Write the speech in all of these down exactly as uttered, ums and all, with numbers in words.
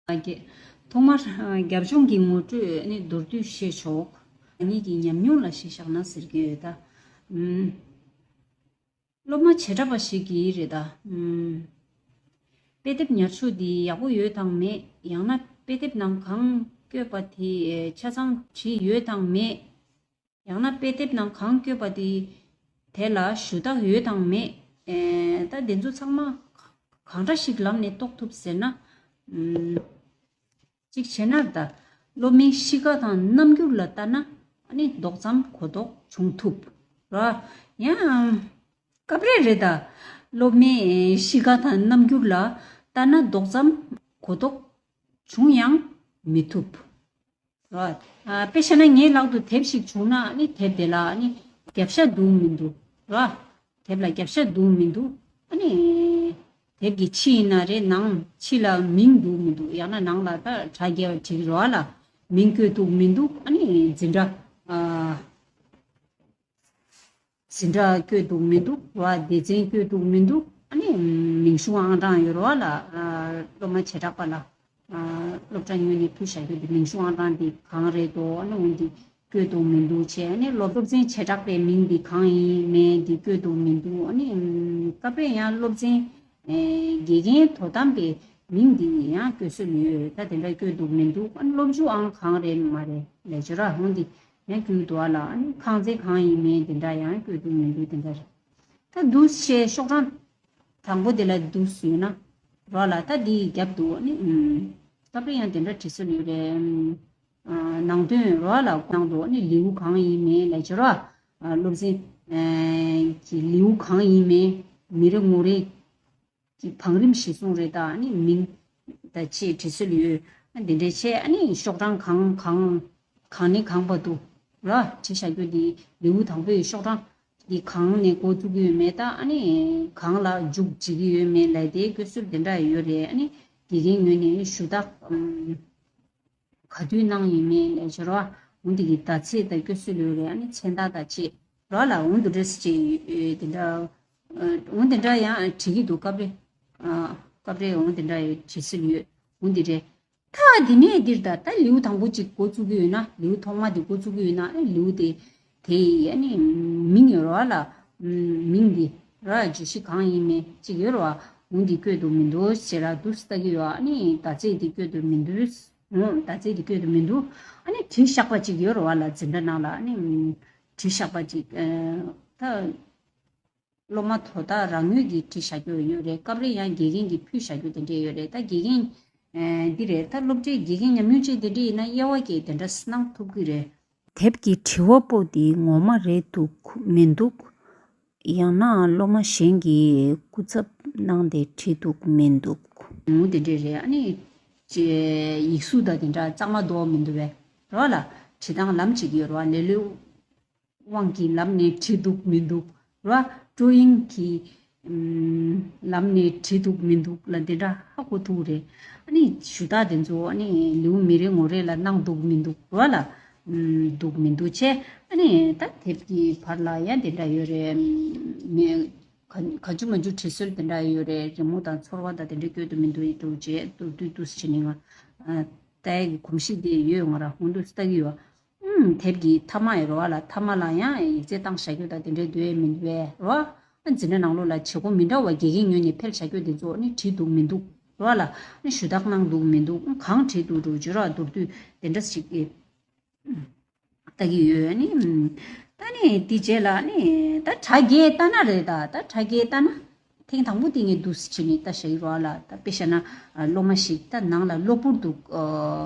ཐོག་མར་རྒྱབ་ལྗོངས་ཀྱི་ངོ་སྤྲོད་ནི་མདོར་བསྡུས་ཤེས་ཆོག་ཉིད་ཀྱི་ཉམས་མྱོང་ལ་གཞི་བཞག་ན་ཟེར་གྱི་ཡོད་ད། སློབ་མ་བྱེ་བྲག་པ་ཞིག་གིས་རེད་ད། དཔེ་དེབ་ཉར་ཆོག་འདི་ཡག་པོ་ཡོད་དང་མེད། ཡང་ན་དཔེ་དེབ་ནང་གང་བཀོད་པ་དེ་ཆ་ཚང་བྲིས་ཡོད་དང་མེད། ཡང་ན་དཔེ་དེབ་ནང་གང་བཀོད་པ་དེ་དེ་ལ་ཞུ་དག་ཡོད་དང་མེད། ད་དེ་ཚོ་ཚང་མ་གང་འདྲ་ཞིག་ལམ་ནས་རྟོགས་ཐུབ་ཟེར་ན། གཅིག་བྱས་ན་ད། སློབ་མའི་གཤིས་ཀ་དང་རྣམ་འགྱུར་ལ་ལྟ་ན་ཨ་ནི་མདོག་ཙམ་གོ་རྟོགས་བྱུང་ཐུབ། ར། ཡང་། སྐབས་རེ་རེ་ད། སློབ་མའི་གཤིས་ཀ་དང་རྣམ་འགྱུར་ལ་ལྟ་ན་མདོག་ཙམ་གོ་རྟོགས་བྱུང་ཡང་མི་ཐུབ། ར། དཔེ་བྱས་ན་ངའི་ལག་ཏུ་དེབ་ཞིག་བྱུང་ན་ཨ་ནི་དེབ་དེ་ལ་ཨ་ནི་རྒྱབ་ཤ་འདུག་མི་འདུག་ར། དེབ་ལ་རྒྱབ་ཤ་འདུག་མི་འདུག་ཨ་ནི། དེབ་ཀྱི་ཕྱི་ཡིན་ན་རེད། ནང་ཕྱི་ལ་མིང་འདུག་མི་འདུག་ཡང་ན་ནང་ལ་ད་དྲ་རྒྱའི་བྲིས་རོགས་ལ་མིང་བཀོད་འདུག་མི་འདུག་ཨ་ནི་འཛིན་གྲྭ། ཨ། འཛིན་གྲྭ་བཀོད་འདུག་མི་འདུག་ར། སྡེ་ཚན་བཀོད་འདུག་མི་འདུག་ཨ་ནི་མིང་གཞུང་ཨང་གྲངས་ཡོད་རོགས་ལ། སློབ་མ་བྱེ་བྲག་པ་ལ། སློབ་གྲྭ་ངོས་ནས་ཕུལ་བཞག་རྒྱུ་དེ་མིང་གཞུང་ཨང་གྲངས་དེ་གང་རེད་དོ། ཨ་ནི་འོན་ཏེ་བཀོད་འདུག་མི་འདུག་བྱས། ཨ་ནི་སློབ་སློབ་ཚན་བྱེ་བྲག་པའི་མིང་འདི་གང་ཡིན་མིན་འདི་བཀོད་འདུག་མི་འདུག་ཨ་ནི་སྐབས་རེ་ཡང་སློབ་ཚན་དགེ་རྒན་དོ་དམ་པའི་མིང་འདི་ཡང་བཀོད་སྲོལ་ཡོད། ད་དེ་འདྲ་བཀོད་འདུག་མི་འདུག་ཨ་ནི་སློབ་ཆུང་ཨང་གང་རེད་མ་རེད་ལས་བྱོས་ར། འོན་ཏེ་ཡང་བཀོད་འདུག་ཨ་ལ། ཨ་ནི་ཁང་ཚན་གང་ཡིན་མིན་དེ་འདྲ་ཡང་བཀོད་འདུག་མི་འདུག་དེ་འདྲ་རེད། ད་འདུག་བྱས་ཤོག་གྲངས་དང་པོ་དེ་ལ་འདུག་ཟེར་ན་རོགས་ལ། ད་འདི་རྒྱབ་ཏུ་ཨ་ནི་སྐབས་རེ་ཡང་དེ་འདྲ་བྲིས་སྲོལ་ཡོད་རེད། ནང་དོན་རོགས་ལ་ནང་དུ་ཨ་ནི་ལེའུ་གང་ཡིན་མིན་ལས་བྱོས་ར། སློབ་ཚན་གྱི་ལེའུ་གང་ཡིན་མིན། མི་རེ་ངོ་རེ་གི་བང་རིམ་གཞིར་བཟུང་རེད། ད་ཨ་ནི་མིང་ད་ཅེས་བྲིས་སྲོལ་ཡོད། ཨ་འདི་འདྲ་བྱས་ཨ་ནི་ཤོག་གྲངས་གང་གང་གང་ནས་གང་བར་དུ་ར་བྲིས་བཞག་རྒྱུ་འདི་ལེའུ་དང་པོའི་ཤོག་གྲངས་འདི་གང་ནས་འགོ་བཙུགས་ཀྱི་ཡོད་མེད། ད་ཨ་ནི་གང་ལ་མཇུག་བྱེད་ཀྱི་ཡོད་མེད་ལ་དེ་བཀོད་སྲོལ་དེ་འདྲ་ཡོད་རེད། ཨ་ནི་དགེ་རྒན་ངོས་ནས་ཞུ་དག་ག་དུས་གནང་ཡིན་མིན་ལས་བྱོས་ར། འོན་ཏེ་གི་ཟླ་ཚེས་དང་བཀོད་སྲོལ་ཡོད་རེད། ཨ་ནི་མཚན་རྟགས་དང་བཅས་རོགས་ལ། འོན་ཏེ་འདྲ་ཟེར་བྱས་དེ་འདྲ། འོན་ཏེ་འདྲ་ཡང་བྲིས་ཀྱི་འདུག་སྐབས་རེ། སྐབས་རེ་འོན་ཏེ་འདྲ་ཡོད་བྲིས་སྲོལ་ཡོད། འོན་ཏེ་རེད། ད་འདི་ནས་འདིར་ད་ད་ལེའུ་དང་པོ་གཅིག་འགོ་བཙུགས་ཀྱི་ཡོད་ན། ལེའུ་ཐོག་མ་འདི་འགོ་བཙུགས་ཀྱི་ཡོད་ན་ཨ་ལེའུ་དེ་དེ་ཡི་ཨ་ནི་མིང་ཡོད་རོགས་ལ། མིང་འདི་ར་བརྗོད་གཞི་གང་ཡིན་མིན་གཅིག་ཡོད་རོགས། འོན་ཏེ་བཀོད་འདུག་མི་འདུག་ཟེར་ར་འདུག་ལྟ་གི་ཡོད། ཨ་ནི་ཟླ་ཚེས་འདི་བཀོད་འདུག་མི་འདུག་ཨོ། ཟླ་ཚེས་འདི་བཀོད་འདུག་མི་འདུག་ཨ་ནི་བྲིས་བཞག་པ་གཅིག་ཡོད་རོགས་ལ། འཛིན་གྲྭ་ནང་ལ་ཨ་ནི་བྲིས་བཞག་པ་གཅིག་ད་སློབ་མ་དོ་བདག་རང་ངོས་ཀྱིས་བྲིས་བཞག་རྒྱུ་ཡོད་རེད། སྐབས་རེ་ཡང་དགེ་རྒན་གྱིས་ཕུལ་བཞག་རྒྱུ་དེ་འདྲས་ཡོད་རེད། ད་དགེ་རྒན་འདི་རེད། ད་སློབ་གྲྭའི་དགེ་རྒན་ཉམས་མྱོང་ཅན་དེ་འདྲས་ཡིན་ན་དབྱེ་བ་གིས་དེ་འདྲ་གནང་ཐུབ་ཀྱི་རེད། དེབ་ཀྱི་དྲི་བ་པོ་འདི་ངོ་མ་རེད་འདུག་མི་འདུག་ཡང་ན་སློབ་མ་གཞན་གྱིས་སྐུ་ཚབ་གནང་སྟེ་བྲིས་འདུག་མི་འདུག་ངོ་དེ་འདྲས་རེད། ཨ་ནི་ཅེ་ཡིག་གཟུགས་དང་དེ་འདྲ་གཙང་མ་འདུག་མི་འདུག་བས་རོགས་ལ། བྲིས་སྟངས་ལམ་གཅིག་ཡོད་རོགས། ལེ་ལོའི་དབང་གིས་ལམ་ནས་བྲིས་འདུག་མི་འདུག་ར། ཀྲོ་ཡིང་གི་ལམ་ནས་བྲིས་འདུག་མི་འདུག་ལ་འདི་འདྲ་ཧ་གོ་ཐུབ་རེད། ཨ་ནི་ཞུ་དག་དེ་ཚོ་ཨ་ནི་ལེའུ་མི་རེ་ངོ་རེ་ལ་གནང་འདུག་མི་འདུག་ར་ལ། འདུག་མི་འདུག་བྱས། ཨ་ནི་ད་དེབ་ཀྱི་བར་ལ་ཡང་དེ་འདྲ་ཡོད་རེད། མི་ག་ཅུ་མ་ཅུ་བྲིས་སྲོལ་དེ་འདྲ་ཡོད་རེད། རི་མོ་དང་ཚོར་བ་དང་དེ་འདྲ་བཀོད་འདུག་མི་འདུག་ཡིན་འདུག་བྱས་འདུག་འདུག་འདུག་བྱས་ནས་ང་ལྟ་ཡག་གི་གོམས་གཤིས་དེ་ཡོད། ང་རང་ཧོན་འདུག་ལྟ་གི་ཡོད། ཨུམ། དེབ་ཀྱི་མཐའ་མ་ཡི་རོ་ལ། མཐའ་མ་ལ་ཡང་ཡིག་ཚད་བཏང་བཞག་རྒྱུ་དང་དེ་འདྲའི་འདུག་ཡས་མི་འདུག་པས་རོ། ཨ་འཛིན་གྲྭ་ནང་ལོགས་ལ་བྱེད་སྒོ་མི་འདྲ་བ་དགེ་རྒན་ངོས་ནས་འཕེལ་བཞག་རྒྱུ་དེ་ཚོ་ནི་བྲིས་འདུག་མི་འདུག་རོ་ལ། ནི་ཞུ་དག་གནང་འདུག་མི་འདུག་གང་བྲིས་འདུག་འདུག་བརྗོད་རོགས་མདོར་བསྡུས་དེ་འདྲ་ཞིག་གི་ལྟ་གི་ཡོད་ནི། ད་ནི་དེ་རྗེས་ལ་ནི་ད་དྲ་རྒྱའི་ལྟ་ན་རེད། ད་ད་དྲ་རྒྱའི་ལྟ་ན་ཐེངས་དང་པོ་དེ་ངས་འདུག་སེ་བྱས་ནས་ལྟ་བཞག་གི་རོ་ལ། ད་དཔེ་བཞག་ན་སློབ་མ་ཞིག་ད་ནང་ལ་གློ་བུར་དུ།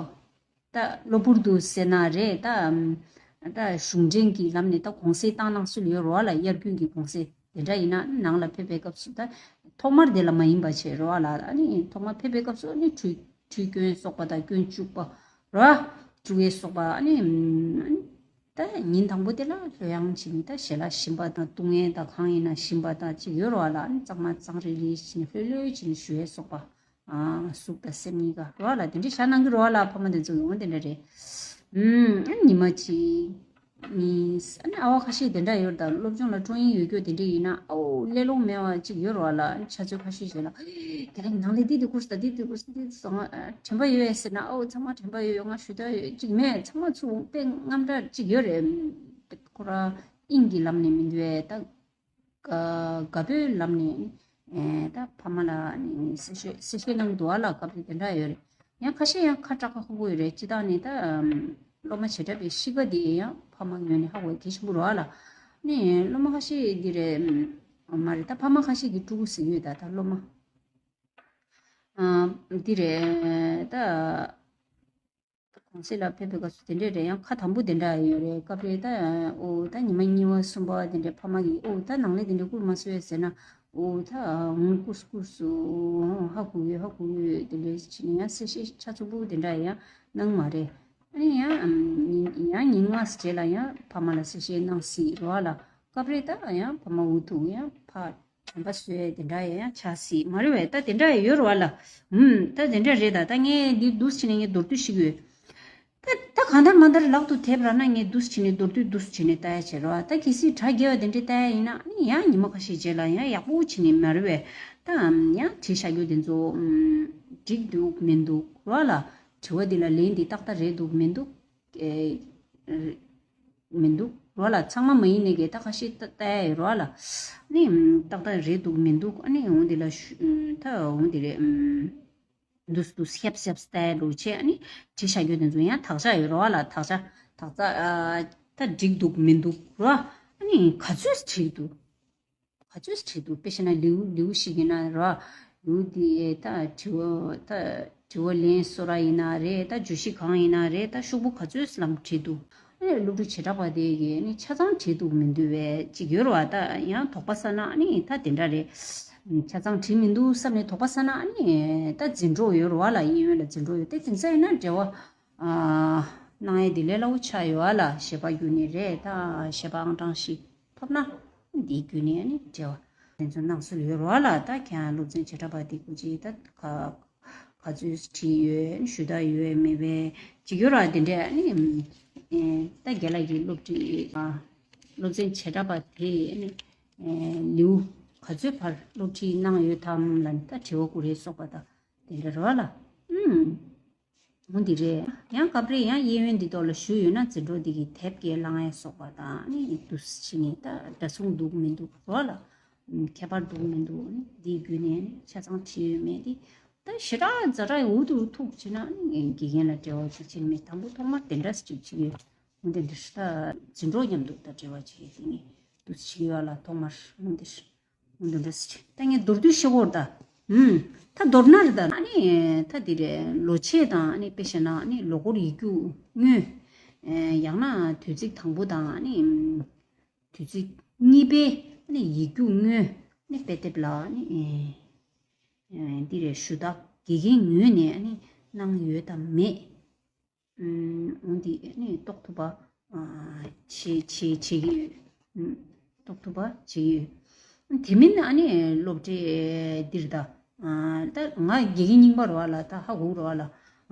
ད་གློ་བུར་དུ་ཟེར་ན་རེད། ད་ད་གཞུང་འབྲེལ་གྱི་ལམ་ནས་ད་གུང་སེང་བཏང་གནང་སྲོལ་ཡོད་རོ་ལ། དབྱར་དགུན་གྱི་གུང་སེང་དེ་འདྲ་ཡིན་ན་ནང་ལ་ཕེབས་པའི་སྐབས་སུ་ད་ཐོག་མར་དེ་ལ་མ་ཡིན་པ་བྱས་རོ་ལ། ཨ་ནི་ཐོག་མར་ཕེབས་པའི་སྐབས་སུ་ཨ་ནི་ཁྲུས་ཁྲུས་སྐྱོན་སོགས་པ་དང་སྐྱོན་བཅུག་པ་རོ། བཅུག་ཡས་སོགས་པ། ཨ་ནི་ད་ཉིན་དང་པོ་དེ་ལ་ལྷོད་ཡངས་བྱས་ནས་ད་ཞལ་ལག་བཞིན་པ་དང་བཏུང་ཡས་དང་གང་ཡིན་ན་བཞིན་པ་དང་ཅིག་ཡོད་རོ་ལ། ཨ་ནི་གཙང་མ་གཙང་རིལ་རིལ་བྱས་ནས་ལྷོད་ལྷོད་བྱས་ནས་ཞུ་ཡས་སོགས་པ། ཨ་གཟུགས་དང་སེམས་གཉིས་ཀ་རོ་ལ་དེ་འདྲ་བཞག་གནང་གི་རོ་ལ། ཕ་མ་དེ་ཚོ་ཡོང་དེ་འདྲ་རེད། ཨུམ། ཉི་མ་གཅིག་ ཉིས་ཨ་ནི་ཨ་བ་ཁ་ཤས་དེ་འདྲ་ཡོད་རེད། ད་སློབ་སྦྱོང་ལ་སྤྲོ་ཡིན་ཡོད་རྒྱུ་དེ་འདྲ་ཡིན་ན་ཨོ་ལས་སློང་མེད་པ་ཅིག་ཡོད་རེད་བ་ལ། ཆུ་ཚོད་ཁ་ཤས་ཤིག་ལ་དེ་རིང་ནང་ལས་འདི་འདི་ཁུར་ས་འདི་འདི་ཁུར་ས་འདི་སོང་ང་དྲན་པ་ཡོད་ཟེར་ན་ཨོ་ཚང་མ་དྲན་པ་ཡོད་ཡོད། ང་ཞུ་ད་ཡོད་ཅིག་མེད། ཚང་མ་ཚུར་དཔེ་རྔམ་དྲག་ཅིག་ཡོད་རེད། ཁོ་རང་དབྱིངས་ཀྱི་ལམ་ནས་མི་འདུག་བས། ད་དགའ་པོའི་ལམ་ནས་ཨེ་ད་ཕ་མ་ལ་ནི་གསལ་བཤད་གསལ་བཤད་གནང་འདུག་བ་ལ། སྐབས་རེ་དེ་འདྲ་ཡོད་རེད། ཡང་ཁ་ཤས་ཡང་ཁ་གྲག་ཁ་ཁུག་ཡོད་རེད། སྤྱི་བཏང་ནི་ད་སློབ་མ་བྱེ་བྲག་པའི་གཤིས་ཀ་དེ་ཡང་ཕ་མ་ངོས་ནས་ཧ་གོ་གལ་ཆེན་པོ་རེད་བ་ལ། ནི་སློབ་མ་ཁ་ཤས་འདི་རེད་མ་རེད། ད་ཕ་མ་ཁ་ཤས་ཀྱིས་ཕྲུ་གུ་ཟིན་ཡོད། ད་ད་སློབ་མ་ཨ་འདི་རེད་ད། གུང་སེང་ལ་ཕེབས་པའི་སྐབས་སུ་དེ་འདྲས་རེད། ཡང་ཁ་དམ་པོ་དེ་འདྲ་ཡོད་རེད། སྐབས་རེ་ད་ཨོ་ད་ཉི་མ་གཉིས་པ་གསུམ་པ་དེ་འདྲས་ཕ་མ་གིས་ཨོ་ད་ནང་ལས་དེ་འདྲས་བསྐུར་མ་སོང་ཟེར་ན་ཨོ་ད་འོང་བསྐུར་བསྐུར་སོང་། ཧ་གོ་ཡོད་ཧ་གོ་ཡོད་དེ་འདྲས་བྱས་ནས་ཡང་གསལ་བཤད་ཆ་ཚང་པོ་དེ་འདྲ་ཡང་གནང་མ་རེད། ཨ་ནི་ཡང་ཉིན་ཡང་ཉིན་ལྔ་རྗེས་ལ་ཡང་ཕ་མ་ལ་གསལ་བཤད་གནང་སྲིད་རེད་བ་ལ། སྐབས་རེ་ད་ཡང་ཕ་མ་འུ་ཐུག་ཡང་ཕ་དྲན་པ་གསོས་དེ་འདྲ་ཡང་ཆགས་སྲིད་མ་རེད་བས། ད་དེ་འདྲ་ཡང་ཡོད་རེད་བ་ལ། ཨུམ། ད་དེ་འདྲ་རེད། ད་ད་ངས་འདི་འདུག་སེ་བྱས་ནས་ངས་མདོར་བསྡུས་ཤིག་ཡོད། ད་ད་གང་ལྟར་མ་ལྟར་ལག་ཏུ་ཐེབས་ར་ན་ངས་འདུག་སེ་བྱས་ནས་མདོར་བསྡུས་འདུག་སེ་བྱས་ནས་ལྟ་ཡ་བྱེད་རོགས། ད་གལ་སྲིད་གྲ་རྒྱས་པ་དེ་འདྲ་ལྟ་ཡ་ཡིན་ན་ཨ་ནི་ཡང་ཉི་མ་ཁ་ཤས་རྗེས་ལ་ཡང་ཡག་པོ་བྱས་ནས་མ་རེད་བས། ད་ཡང་བྲིས་བཞག་རྒྱུ་དེ་ཚོ་ཨུམ། འགྲིག་འདུག་མི་འདུག་རོགས་ལ། དྲི་བ་འདི་ལ་ལན་འདི་ཏག་ཏག་རེད་འདུག་མི་འདུག་ཨེ། མི་འདུག་རོ་ལ། ཚང་མ་མ་ཡིན་ནས་གི་ད་ཁ་ཤས་ལྟ་ལྟ་ཡ་ཡོད་རོ་ལ། ནི་ཏག་ཏག་རེད་འདུག་མི་འདུག་ཨ་ནི་འོང་དེ་ལ་ཞུ་ད་འོང་དེ་རེད། འདུག་འདུག་ཤེབ་ཤེབ་ལྟ་ཡ་འདུག་བྱས་ཨ་ནི་བྲིས་བཞག་རྒྱུ་དེ་ཚོ་ཡང་དག་ཆ་ཡོད་རོ་ལ། དག་ཆ་དག་ཆ་ཨ་ད་འགྲིག་འདུག་མི་འདུག་རོ། ཨ་ནི་ག་ཚོད་བྲིས་འདུག་ག་ཚོད་བྲིས་འདུག་དཔེ་བྱས་ན་ལེའུ་ལེའུ་ཞིག་ཡིན་ན་ར། ལེའུ་འདི་ད་དྲི་བ་ད་དྲི་བ་ལན་གསོལ་ར་ཡིན་ན་རེད། ད་བརྗོད་གཞི་གང་ཡིན་ན་རེད། ད་ཤོག་བུ་ག་ཚོད་ལམ་བྲིས་འདུག་ཨ་ནི་སློབ་ཕྲུག་བྱེ་བྲག་པ་དེ་གིས་ནི་ཆ་ཚང་བྲིས་འདུག་མི་འདུག་བས་ཅིག་ཡོད་ར་བ། ད་ཡང་དོགས་པ་ཟ་ན་ཨ་ནི་ད་དེ་འདྲ་རེད། ཆ་ཚང་བྲིས་མི་འདུག་བསམ་ནས་དོགས་པ་ཟ་ན་ཨ་ནི་ད་འཛིན་གྲོགས་ཡོད་ར་བ་ལ། གཡས་གཡོན་ལ་འཛིན་གྲོགས་ཡོད་དེ་དེ་ཚོ་ཡིན་ན་འབྲེལ་བ། ཨ། གནང་ཡས་འདི་ལས་སླ་བོ་ཆགས་ཡོད་ཨ་ལ། ཞེས་པ་བརྒྱུད་ནས་རེད། ད་ཞེས་པ་ཨང་གྲངས་ཤིག་ཐོབ་ན་འདིའི་བརྒྱུད་ནས་ནི་འབྲེལ་བ་དེ་ཚོ་གནང་སྲོལ་ཡོད་རེད་ཨ་ལ། ད་ཁྱེད་རང་སློབ་ཚན་བྱེ་བྲག་པ་འདི་གུ་ཅིག་ད་ག་ག་ཚོད་བྲིས་ཡོད་ཞུ་དག་ཡོད་མེད་པའི་ཅིག་ཡོད་ར། དེ་འདྲས་ནི་ད་རྒན་ལགས་ཀྱིས་སློབ་ཁྲིད་སློབ་ཚན་བྱེ་བྲག་པ་དེ་ནི་ལེའུ་ག་ཚོད་བར་སློབ་ཁྲིད་གནང་ཡོད་དམ་ལ་ནི་ད་དྲི་བ་བསྐུར་ཡས་སོགས་པ་དང་དེ་འདྲ་རེད་ཨ་ལ། ཨུམ། འོ་འདི་རེད། ཡང་སྐབས་རེ་ཡང་གཡས་གཡོན་འདི་ཐོག་ལ་ཞུས་ཡོད་ན་འཛིན་གྲོགས་འདི་གིས་དེབ་སྐྱེལ་བླང་ཡས་སོགས་པ་དང་ནི་འདུག་སེ་བྱས་ནས་ད་འདྲ་མཚུངས་འདུག་མི་འདུག་རོ་ལ། ཨུམ། ཁྱད་པར་འདུག་མི་འདུག་ནི་འདིའི་བརྒྱུད་ནས་ནི་ཆ་ཚང་བྲིས་ཡོད་མེད་འདི་ད་ཞེ་དྲག་ཛ་དྲག་འུ་ཐུག་འུ་ཐུག་བྱས་ན་ནི་དགེ་རྒན་ལ་འབྲེལ་བ་ཅིག་བྱེད་མེད། དང་པོ་ཐོག་མར་དེ་འདྲ་ཞིག་བྱེད་ཡོད། འོ་འདི་འདྲ་ཞིག་ད་འཛིན་གྲོགས་མཉམ་དུ་ད་འབྲེལ་བ་བྱེད་ཡས་དེ་ནི་འདུག་སེ་བྱེད་ཡོད་ལ། ཐོག་མར་འོ་འདི་འདྲ་ཞིག་ད་ངས་མདོར་བསྡུས་ཤིག་བསྐུར་ད། ཨུམ། ད་མདོར་ན་རེད་ད། ཨ་ནི་ད་འདི་རེད། ལོ་ཕྱེད་དང་ཨ་ནི་དཔེ་བཤད་ན་ཨ་ནི་ལོ་འཁོར་ཡིག་རྒྱུགས་དངོས། ཨེ། ཡང་ན་དུས་ཚིགས་དང་པོ་དང་ཨ་ནི་དུས་ཚིགས་གཉིས་པའི་ཨ་ནི་ཡིག་རྒྱུགས་དངོས་ཨ་ནི་དཔེ་དེབ་ལ་ཨ་ནི་ཨེ། ཨེ། འདི་རེད། ཞུ་དག་དགེ་རྒན་ངོས་ནས་ཨ་ནི་གནང་ཡོད་དམ་མེད། ཨུམ། འོ་འདི་ནི་རྟོགས་ཐུབ་པ། ཨ། བྱེད་བྱེད་བྱེད་ཀྱི་ཡོད། ཨུམ། རྟོགས་ཐུབ་པ་བྱེད་ཀྱི་ཡོད། དེ་མིན་ཨ་ནི་སློབ་གྲྭའི་འདིར་ད། ཨ། ད་ང་དགེ་རྒན་རྙིང་པ་རེད་བ་ལ། ད་ཧ་གོ་རེད་བ་ལ།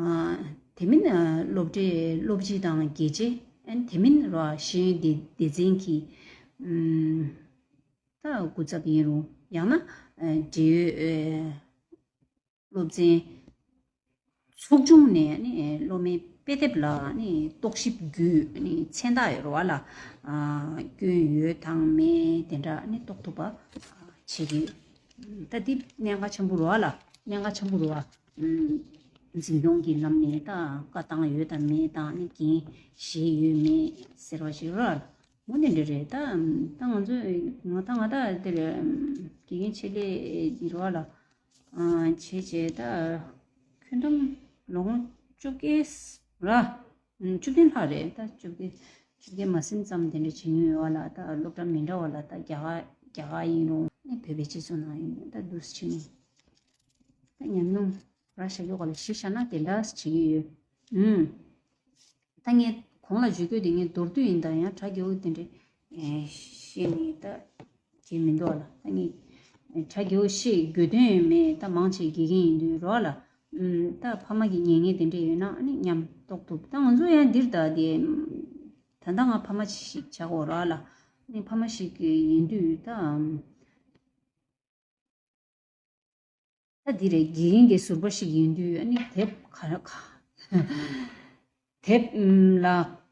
ཨ། དེ་མིན་ཨ་སློབ་གྲྭའི་སློབ་སྤྱི་དང་དགེ་ཆེ། ཨ། དེ་མིན་རེད་བ་ཤེས་ཡོན་སྡེ་སྡེ་ཚན་གྱི། ཨུམ། ད་སྐུ་ཚབ་ཡིན་རུང་ཡང་ན་ཨ་འབྲེལ་ཡོད་ཨ། སློབ་ཚན་ཚོགས་ཆུང་ནས་ནི་སློབ་མའི་དཔེ་དེབ་ལ་ནི་རྟོག་ཞིབ་བརྒྱུད་ནི་མཚན་རྟགས་ཡོད་རེད་བ་ལ། ཨ། སྐྱོན་ཡོད་དང་མེད་དེ་འདྲ་ནི་རྟོགས་ཐུབ་པ་བྱེད་ཀྱི་ཡོད། ད་འདི་གནད་འགག་ཆེན་པོ་རེད་བ་ལ། གནད་འགག་ཆེན་པོ་རེད་བ། འཛིན་སྐྱོང་གི་ལམ་ནས་ད་བཀའ་བཏང་ཡོད་དང་མེད་དང་ནི་འགན་བཞེས་ཡོད་མེད་ཟེར་བ་ཞིག་རེད་བ་ལ། འོ་ནི་འདྲ་རེད། ད་ད་ང་ཚོས་ང་ད་ང་ད་དེར་དགེ་རྒན་ཆེད་ལས་འདི་རེད་བ་ལ། བྱས་རྗེས་ད་ཁྱོན་བསྡོམས་ལོ་ངོ་བཅོ་བརྒྱད་ར། བཅུ་བདུན་ལྷག་རེད། ད་བཅོ་བརྒྱད་བཅོ་བརྒྱད་མ་ཟིན་ཙམ་དེ་འདྲ་བྱེད་མྱོང་ཡོད་བ་ལ། ད་སློབ་གྲྭ་མི་འདྲ་བ་ལ་ད་རྒྱ་གར་རྒྱ་གར་ཡིན་རུང་ནི་བོད་པའི་སྤྱི་ཚོགས་ནང་ཡིན་རུང་ད་འདུག་སེ་བྱེད་མྱོང་། ད་ཉམས་མྱོང་ར་བཞག་ཡོད་ག་ལ་གཞི་བཞག་ན་དེ་འདྲ་བྱེད་ཀྱི་ཡོད། ད་ངས་གོང་ལ་བརྗོད་རྒྱུ་དེ་ངས་མདོར་བསྡུས་ཡིན། ད་ཡང་གྲ་རྒྱས་པོ་དེ་འདྲ་བཤད་ནས་ད་བྱེད་མི་འདུག་ལ། ད་ངས་གྲ་རྒྱས་པོ་བཤད་དགོས་དོན་ཡོད་མེད། ད་མང་ཆེ་དགེ་རྒན་ཡིན་དུས་རོགས་ལ། ད་ཕ་མ་གི་ཉན་ངེས་དེ་འདྲ་ཡོད་ན་ཨ་ནི་མཉམ་རྟོགས་ཐུབ། ད་ང་ཚོ་ཡང་འདིར་ད་དེ་ ད་ལྟ་ང་ཕ་མ་ཞིག་བྱ་དགོས་ར་ལ། ཨ་ནི་ཕ་མ་ཞིག་ཡིན་དུས་ད། ད་འདི་རེད། དགེ་རྒན་གྱི་ཟུར་པ་ཞིག་ཡིན་དུས་ཨ་ནི་དེབ་ག་ར་ག་དེབ་ལ་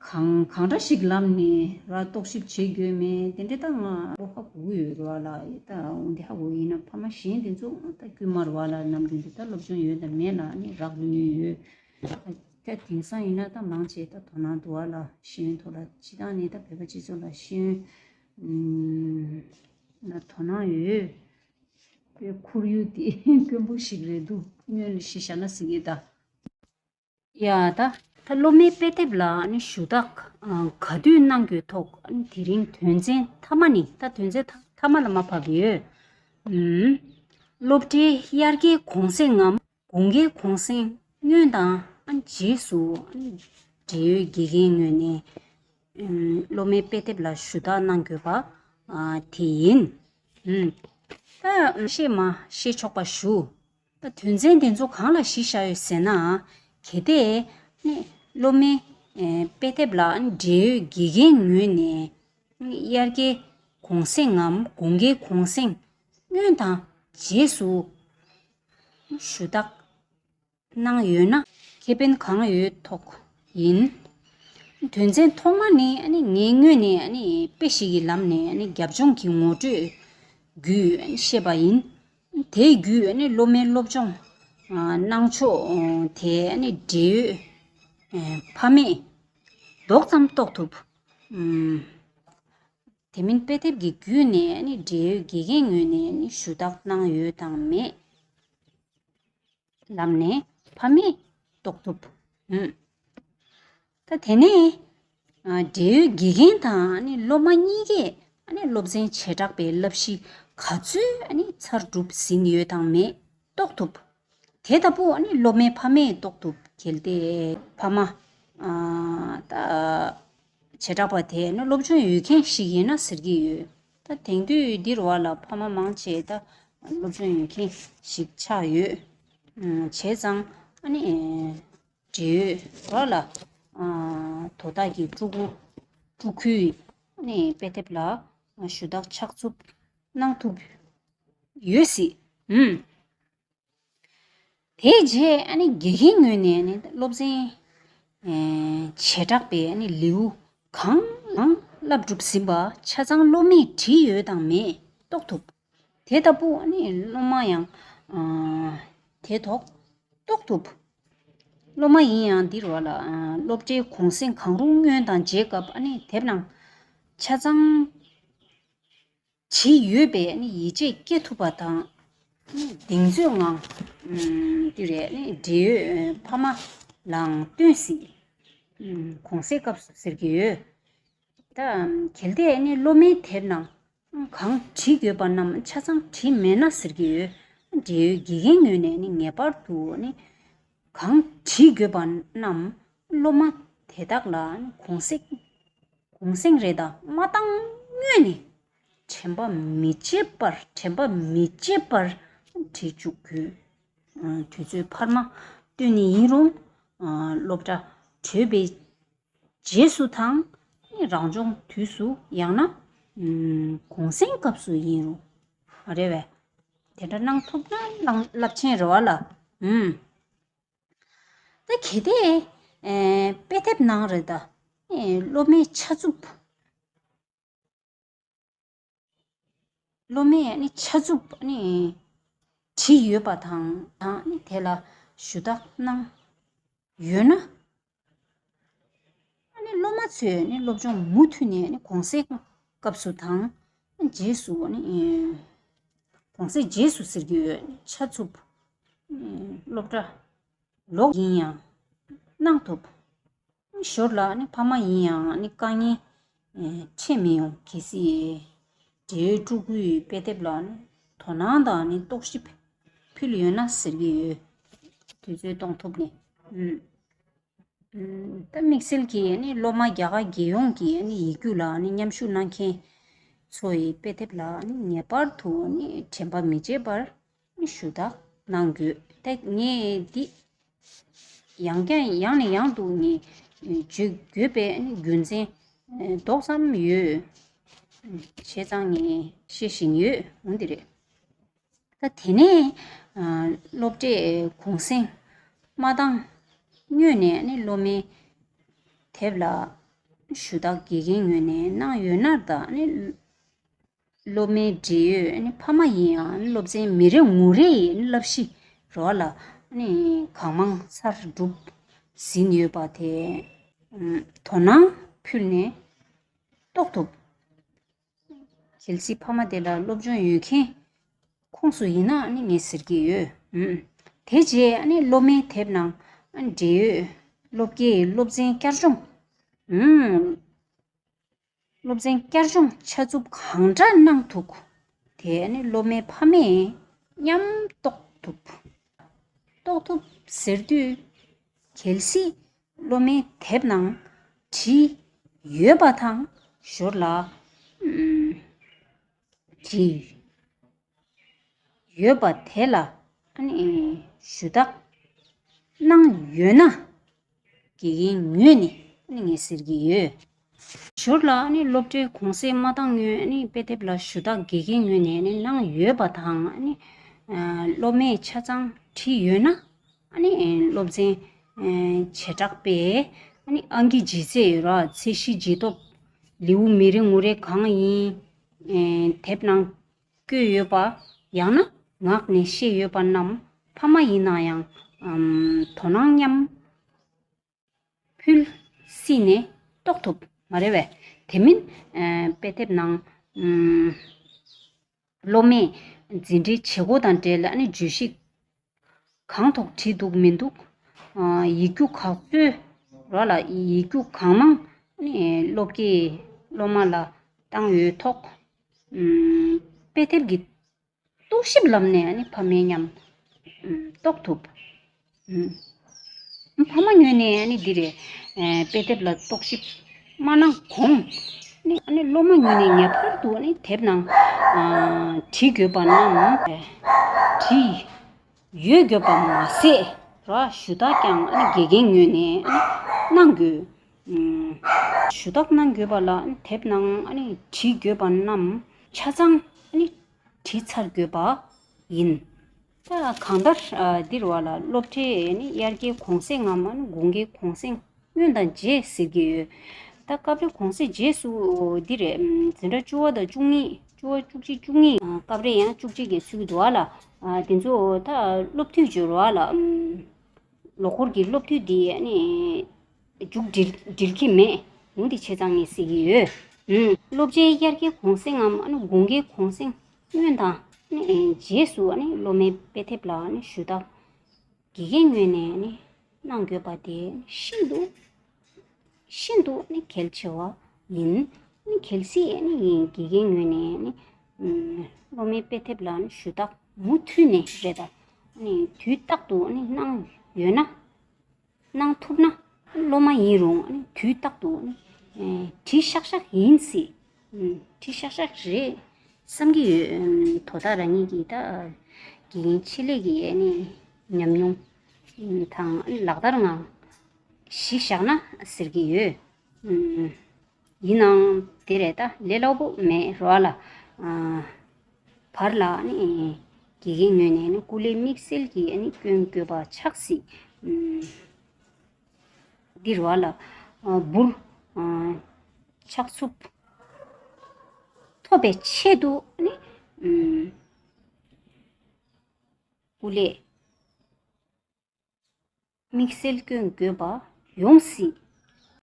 གང་གང་འདྲ་ཞིག་ལབ་ནས་ར་རྟོག་ཞིབ་བྱེད་དགོས་མེད་དེ་འདྲ་ད་ང་ལོ་ཧ་གོ་གི་ཡོད་ར་ལ། ད་འོན་ཏེ་ཧ་གོ་ཡིན་ན་ཕ་མ་གཞན་དེ་ཚོ་ད་དཀྱུས་མར་བ་ལ་ནམ་རྒྱུན་དུ་ད་སློབ་སྦྱོང་ཡོད་དང་མེད་ལ་ཨ་ནི་རག་ལུས་ཡོད། ད་དེང་སང་ཡིན་ན་ད་མང་ཆེ་ད་དོ་སྣང་འདུག་བ་ལ། ཤེས་ཡོན་ཐོག་ལ་སྤྱི་བཏང་ནས་ད་བོད་པ་སྤྱི་ཚོགས་ལ་ཤེས་ཡོན་ལ་དོ་སྣང་ཡོད། པའི་ཁོར་ཡུག་དེ་དཀོན་པོ་ཞིག་རེད་འདུག་སྔོན་ལ་གཞི་བཞག་ན་ཟེར་གྱི་ད། ཡ་ད། ད་སློབ་མའི་དཔེ་དེབ་ལ་ཨ་ནི་ཞུ་དག་ག་དུས་གནང་དགོས་ཐོག་ཨ་ནི་དེ་རིང་དོན་ཚན་མཐའ་མ་ནི་ད་དོན་ཚན་མཐའ་མ་ལ་མ་བབས་ཡོད། ཨུམ། སློབ་གྲྭའི་དབྱར་ཁའི་གུང་སེང་ངམ་དགུན་ཁའི་གུང་སེང་སྔོན་དང་ཨ་ནི་རྗེས་སུ་ཨ་ནི་འབྲེལ་ཡོད་དགེ་རྒན་ངོས་ནས་ཨུམ། སློབ་མའི་དཔེ་དེབ་ལ་ཞུ་དག་གནང་དགོས་པ་ཨ་དེ་ཡིན། ཨུམ། ད་ཤེས་མ་ཤེས་ཆོག་པ་ཞུ། ད་དོན་ཚན་དེ་ཚོ་གང་ལ་གཞི་བཞག་ཡོད་ཟེར་ན། གལ་ཏེ་ནི་སློབ་མའི་ཨེ་དཔེ་དེབ་ལ་འབྲེལ་ཡོད་དགེ་རྒན་ངོས་ནས་དབྱར་ཁའི་གུང་སེང་ངམ་དགུན་ཁའི་གུང་སེང་སྔོན་དང་རྗེས་སུ་ཞུ་དག་གནང་ཡོད་ན་ཁེ་ཕན་གང་ཡོད་ཐོག་ཡིན། དོན་ཚན་ཐོག་མ་ནི་ཨ་ནི་ངའི་ངོས་ནས་ཨ་ནི་དཔེ་ཞིག་གི་ལམ་ནས་ཨ་ནི་རྒྱབ་ལྗོངས་ཀྱི་ངོ་སྤྲོད་བརྒྱུད་ཨ་ནི་བཤད་པ་ཡིན། དེའི་བརྒྱུད་ཨ་ནི་སློབ་མའི་སློབ་སྦྱོང་ཨ་གནང་ཕྱོགས་དེ་ཨ་ནི་འབྲེལ་ཡོད་ཨ་ཕ་མས་རྡོག་ཙམ་རྟོགས་ཐུབ། ཨམ། དེ་མིན་དཔེ་དེབ་ཀྱི་བརྒྱུད་ནས་ཨ་ནི་འབྲེལ་ཡོད་དགེ་རྒན་ངོས་ནས་ཨ་ནི་ཞུ་དག་གནང་ཡོད་དང་མེད་ལམ་ནས་ཕ་མས་རྟོགས་ཐུབ། ཨུམ། ད་དེ་ནས་ཨ་འབྲེལ་ཡོད་དགེ་རྒན་དང་ཨ་ནི་སློབ་མ་གཉིས་ཀས་ཨ་ནི་སློབ་ཚན་བྱེ་བྲག་པའི་བསླབ་གཞི་ག་ཚོད་ཨ་ནི་ཚར་གྲུབ་ཟིན་ཡོད་དང་མེད་རྟོགས་ཐུབ། དེ་ལྟ་བུ་ཨ་ནི་སློབ་མའི་ཕ་མས་རྟོགས་ཐུབ། གལ་ཏེ་ཕ་མ་ཨ་ད་བྱེ་བྲག་པ་དེ་ནི་སློབ་སྦྱོང་ཡོད་མཁན་ཞིག་ཡིན་ན་ཟེར་གྱི་ཡོད། ད་དེང་དུས་འདིར་བ་ལ་ཕ་མ་མང་ཆེ་ད་སློབ་སྦྱོང་ཡོད་མཁན་ཞིག་ཆགས་ཡོད། ཨ་བྱས་ཙང་ཨ་ནི་འབྲེལ་ཡོད་བ་ལ་ཨ་དོ་བདག་གི་ཕྲུ་གུ་ཕྲུ་གུའི་ཨ་ནི་དཔེ་དེབ་ལ་ཞུ་དག་ཕྱག་ཚུབ་གནང་ཐུབ་ཡོད་སྲིད། ཨུམ། དེའི་རྗེས་ཨ་ནི་དགེ་རྒན་ངོས་ནས་ཨ་ནི་སློབ་ཚན་ཨེ་བྱེ་བྲག་པའི་ཨ་ནི་ལེའུ་གང་གང་བསླབ་གྲུབ་ཟིན་པ་ཆ་ཚང་སློབ་མས་བྲིས་ཡོད་དང་མེད་རྟོགས་ཐུབ། དེ་ལྟ་བུ་ཨ་ནི་སློབ་མ་ཡང་ཨ་དེ་ཐོག་རྟོགས་ཐུབ། སློབ་མ་ཡིན་ཡང་འདིར་བ་ལ་ཨ་སློབ་གྲྭའི་གུང་སེང་གང་རུང་སྔོན་དང་རྗེས་སྐབས་ཨ་ནི་དེབ་ནང་ཆ་ཚང་བྲིས་ཡོད་པའི་ནི་ཡིད་ཆེས་སྐྱེ་ཐུབ་པ་དང་། གདེང་ཚོད་ངང་། ཨུམ། དེ་རེད་ནི་འབྲེལ་ཡོད་ཕ་མ་ལའང་སྟོན་སྲིད། ཨུམ། གུང་སེང་སྐབས་སུ་ཟེར་གྱི་ཡོད། ད་གལ་ཏེ་ནི་སློབ་མའི་དེབ་ནང་གང་བྲིས་དགོས་པ་རྣམས་ཆ་ཚང་བྲིས་མེད་ན་ཟེར་གྱི་ཡོད། འབྲེལ་ཡོད་དགེ་རྒན་ངོས་ནས་ནི་ངེས་པར་དུ་ནི་གང་བྲིས་དགོས་པ་རྣམས་སློབ་མ་དེ་དག་ལ་ནི་གུང་སེང་གུང་སེང་རེ་དང་མ་བཏང་སྔོན་ནས་དྲན་པ་མི་བརྗེད་པར་དྲན་པ་མི་བརྗེད་པར་བྲིས་བཅུག་དགོས། ཨ། དུས་ཚོད་འཕར་མ་བཏོན་ནས་ཡིན་རུང་། ཨ། སློབ་གྲྭ་གྲོལ་བའི་རྗེས་སུ་དང་། རང་སྦྱོང་དུས་སུ། ཡང་ན། ཨམ། གུང་སེང་སྐབས་སུ་ཡིན་རུང་། རེད་བས། དེ་འདྲ་གནང་ཐུབ་ན་གནང་རླབས་ཆེན་རེད་བ་ལ། ཨུམ། ད་གལ་ཏེ། ཨེ། དཔེ་དེབ་ནང་རེད་ད། ཨེ། སློབ་མའི་ཆ་ཚུབ། སློབ་མའི་ནི་ཆ་ཚུབ་ནི་བྲིས་ཡོད་པ་དང་དང་ནི་དེ་ལ་ཞུ་དག་གནང་ཡོད་ན། ཨ་ནི་སློབ་མ་ཚོས་ནི་སློབ་སྦྱོང་མུ་མཐུད་ནས་ནི་གུང་སེང་སྐབས་སུ་དང་རྗེས་སུ་ནི། གུང་སེང་རྗེས་སུ་ཟེར་གྱི་ཡོད། ཆ་ཚུབ་སློབ་གྲྭ་ལོག་ཡིན་ཡང་གནང་ཐུབ། ཞོར་ལ་ནི་ཕ་མ་ཡིན་ཡང་ནི་དཀའ་ངལ་འཕྲད་མི་ཡོང་། གལ་སྲིད་འབྲེལ་ཡོད་ཕྲུ་གུའི་དཔེ་དེབ་ལ་ནི་དོ་སྣང་དང་ནི་རྟོག་ཞིབ་ཕུལ་ཡོད་ན་ཟེར་གྱི་ཡོད། དུས་ཚོད་གཏོང་ཐུབ་ནས། ཨུམ། ཨུམ། ད་དམིགས་བསལ་གྱིས་ནི་སློབ་མ་རྒྱ་གར་རྒྱལ་ཡོངས་ཀྱི་ནི་ཡིག་རྒྱུགས་ལ་ནི་མཉམ་ཞུགས་གནང་མཁན་ཚོ་ཡི་དཔེ་དེབ་ལ་ནི་ངེས་པར་དུ་ནི་དྲན་པ་མི་བརྗེད་པར་ནི་ཞུ་དག་གནང་དགོས། ད་ངས་འདི་ཡང་བསྐྱར་ཡང་ནས་ཡང་དུ་ནི་བརྗོད་དགོས་པའི་ནི་རྒྱུ་མཚན་ ཨེ་ཏོག་ཙམ་ཡོད། བྱས་ཙང་ངས་བཤད་བཞིན་ཡོད། འོ་འདི་རེད། ད་དེ་ནས་ཨ་སློབ་གྲྭའི་གུང་སེང་མ་བཏང་སྔོན་ནས་ནི་སློབ་མའི་དེབ་ལ་ཞུ་དག་དགེ་རྒན་ངོས་ནས་གནང་ཡོད་ན། ད་ནི་སློབ་མའི་འབྲེལ་ཡོད་ནི་ཕ་མ་ཡིན་ཡང་སློབ་ཚན་མི་རེ་ངོ་རེ་ཡི་བསླབ་གཞི་རོགས་ལ་ནི་གང་མང་ཚར་གྲུབ་ཟིན་ཡོད་པ་དེ་དོ་སྣང་ཕུལ་ནས་རྟོགས་ཐུབ། གལ་སྲིད་ཕ་མ་དེ་ལ་སློབ་སྦྱོང་ཡོད་མཁན་ཁོངས་སུ་ཡིན་ན་ནི་ངས་ཟེར་གྱི་ཡོད། ཨུམ། དེ་རྗེས་ནི་སློབ་མའི་དེབ་ནང་འབྲེལ་ཡོད་སློབ་དགེའི་སློབ་ཚན་བསྐྱར་སྦྱོང་། ཨུམ། སློབ་ཚན་བསྐྱར་སྦྱོང་ཆ་ཚུགས་གང་འདྲ་གནང་ཐུབ། དེ་ནི་སློབ་མའི་ཕ་མས་མཉམ་རྟོགས་ཐུབ། རྟོགས་ཐུབ་ཟེར་དུས། གལ་སྲིད་སློབ་མའི་དེབ་ནང་བྲིས་ཡོད་པ་དང་། ཞོར་ལ་ཨུམ་བྲིས་ཡོད་པ་དེ་ལ་ཨ་ནི་ཞུ་དག་གནང་ཡོད་ན། དགེ་རྒན་ངོས་ནས་ཨ་ནི་ངས་ཟེར་གྱི་ཡོད། ཞོར་ལ་ཨ་ནི་སློབ་གྲྭའི་གུང་སེང་མ་བཏང་སྔོན་ཨ་ནི་དཔེ་དེབ་ལ་ཞུ་དག་དགེ་རྒན་ངོས་ནས་ཨ་ནི་གནང་ཡོད་པ་དང་། ཨ་ནི་ཨ་སློབ་མས་ཆ་ཚང་བྲིས་ཡོད་ན། ཨ་ནི་སློབ་ཚན་ཨ་བྱེ་བྲག་པས་ཨ་ནི་ཨང་ཀི་ལྗིད་ཚད་ཡོད་ར། ཚད་གཞི་ལྗིད་སྟོབས་ལེའུ་མི་རེ་ངོ་རེ་གང་ཡིན་ཨ་དེབ་ནང་བཀོད་ཡོད་པ། ཡང་ན་ངག་ནས་བཤད་ཡོད་པ་རྣམས་ཕ་མ་ཡིན་ན་ཡང་ཨམ་དོ་སྣང་མཉམ་ཕུལ་སྲིད་ནས་རྟོགས་ཐུབ་མ་རེད་པས། དེ་མིན་ཨ་དཔེ་དེབ་ནང་ཨམ་སློབ་མས་འཛིན་གྲྭའི་བྱེད་སྒོ་དང་འབྲེལ་ཨ་ནི་བརྗོད་གཞི་གང་ཐོག་བྲིས་འདུག་མི་འདུག་ཨ་ཡིག་རྒྱུགས་ག་ཚོད་ར་ལ་ཡིག་རྒྱུགས་གང་མང་ཨ་ནི་སློབ་དགེའི་སློབ་མ་ལ་བཏང་ཡོད་ཐོག་ཨམ་དཔེ་དེབ་ཀྱི་རྟོག་ཞིབ་ལམ་ནས་ཨ་ནི་ཕ་མའི་མཉམ་ཨམ་རྟོགས་ཐུབ། ཨམ་ཕ་མ་ངོས་ནས་ཨ་ནི་འདི་རེད། ཨེ་དཔེ་དེབ་ལ་རྟོག་ཞིབ་མ་གནང་གོང་ནི་ཨ་ནི་སློབ་མ་ངོས་ནས་ངེས་པར་དུ་ཨ་ནི་དེབ་ནང་ཨ་བྲིས་དགོས་པ་རྣམས་བྲིས་ཡོད་དགོས་པ་མ་ཟད་ར། ཞུ་དག་ཀྱང་ཨ་ནི་དགེ་རྒན་ངོས་ནས་ཨ་ནི་གནང་དགོས། ཨམ་ཞུ་དག་གནང་དགོས་པ་ལ་ཨ་ནི་དེབ་ནང་ཨ་ནི་བྲིས་དགོས་པ་རྣམས་ཆ་ཚང་ཨ་ནི་བྲིས་ཚར་དགོས་པ་ཡིན། ད་གང་ལྟར་ཨ་འདིར་བ་ལ་སློབ་གྲྭའི་ནི་དབྱར་ཁའི་གུང་སེང་ངམ་ཨ་ནི་དགུན་ཁའི་གུང་སེང་སྔོན་དང་རྗེས་ཟེར་གྱི་ཡོད། ད་སྐབས་རེ་གུང་སེང་རྗེས་སུ་འདི་རེད། ཨམ་འཛིན་གྲྭ་བཅུ་པ་དང་བཅུ་གཉིས། བཅུ་པ་བཅུ་གཅིག་བཅུ་གཉིས། ཨ་སྐབས་རེ་ཡང་བཅུ་གཅིག་གི་ཚུད་ཀྱི་འདུག་བ་ལ། ཨ་དེ་ཚོ་ད་སློབ་དུས་བརྗོད་རོགས་ལ། ཨམ་ལོ་འཁོར་གྱི་སློབ་དུས་འདི་ཨ་ནི་མཇུག་སྒྲིལ་སྒྲིལ་གྱི་མེད། འོང་འདི་བྱས་ཙང་ངས་ཟེར་གྱི་ཡོད། ཨུམ། སློབ་ཆེན་དབྱར་ཁའི་གུང་སེང་ངམ་ཨ་ནི་དགུན་ཁའི་གུང་སེང་སྔོན་དང་ཨ་ནི་རྗེས་སུ་ཨ་ནི་སློབ་མའི་དཔེ་དེབ་ལ་ཨ་ནི་ཞུ་དག་དགེ་རྒན་ངོས་ནས་ཨ་ནི་གནང་དགོས་པ་དེ་ཤིན་ཏུ་ཤིན་ཏུ་ནི་གལ་ཆེ་བ་ཡིན། ནི་གལ་སྲིད་ནི་དགེ་རྒན་ངོས་ནས་ནི་ཨུམ་སློབ་མའི་དཔེ་དེབ་ལ་ནི་ཞུ་དག་མུ་མཐུད་ནས་རེད་ད། ནི་དུས་རྟག་ཏུ་ནི་གནང་ཡོད་ན། གནང་ཐུབ་ན་སློབ་མ་ཡིན་རུང་ནི་དུས་རྟག་ཏུ་ནི་ཨེ་བྲིས་ཤག་ཤག་ཡིན་སྲིད། ཨུམ་བྲིས་ཤག་ཤག་རེད་བསམ་གྱི་ཡོད། ཨུམ་དོ་བདག་རང་ཉིད་ཀྱིས་ད་དགེ་རྒན་ཆེད་ལས་ཀྱི་ནི་ཉམས་མྱོང་དང་ལག་བསྟར་ངང་གཞི་བཞག་ན་ཟེར་གྱི་ཡོད། ཨུམ། ཡིན་ནའང་དེ་རེད་ད། ལས་སླ་པོ་མེད་རོགས་ལ། ཨ་བར་ལ་ནི་དགེ་རྒན་ངོས་ནས་ནི་སྐུ་ལས་དམིགས་བསལ་གྱི་ནི་སྐྱོན་དགོས་པ་ཆགས་སྲིད། ཨུམ། འདི་རོགས་ལ། ཨ་འབུར། ཨ་ཆགས་ཚུབ་ཐོབ་པའི་ཆེད་དུ་ནི། ཨུམ། སྐུ་ལས། དམིགས་བསལ་སྐྱོན་དགོས་པ་ཡོང་སྲིད།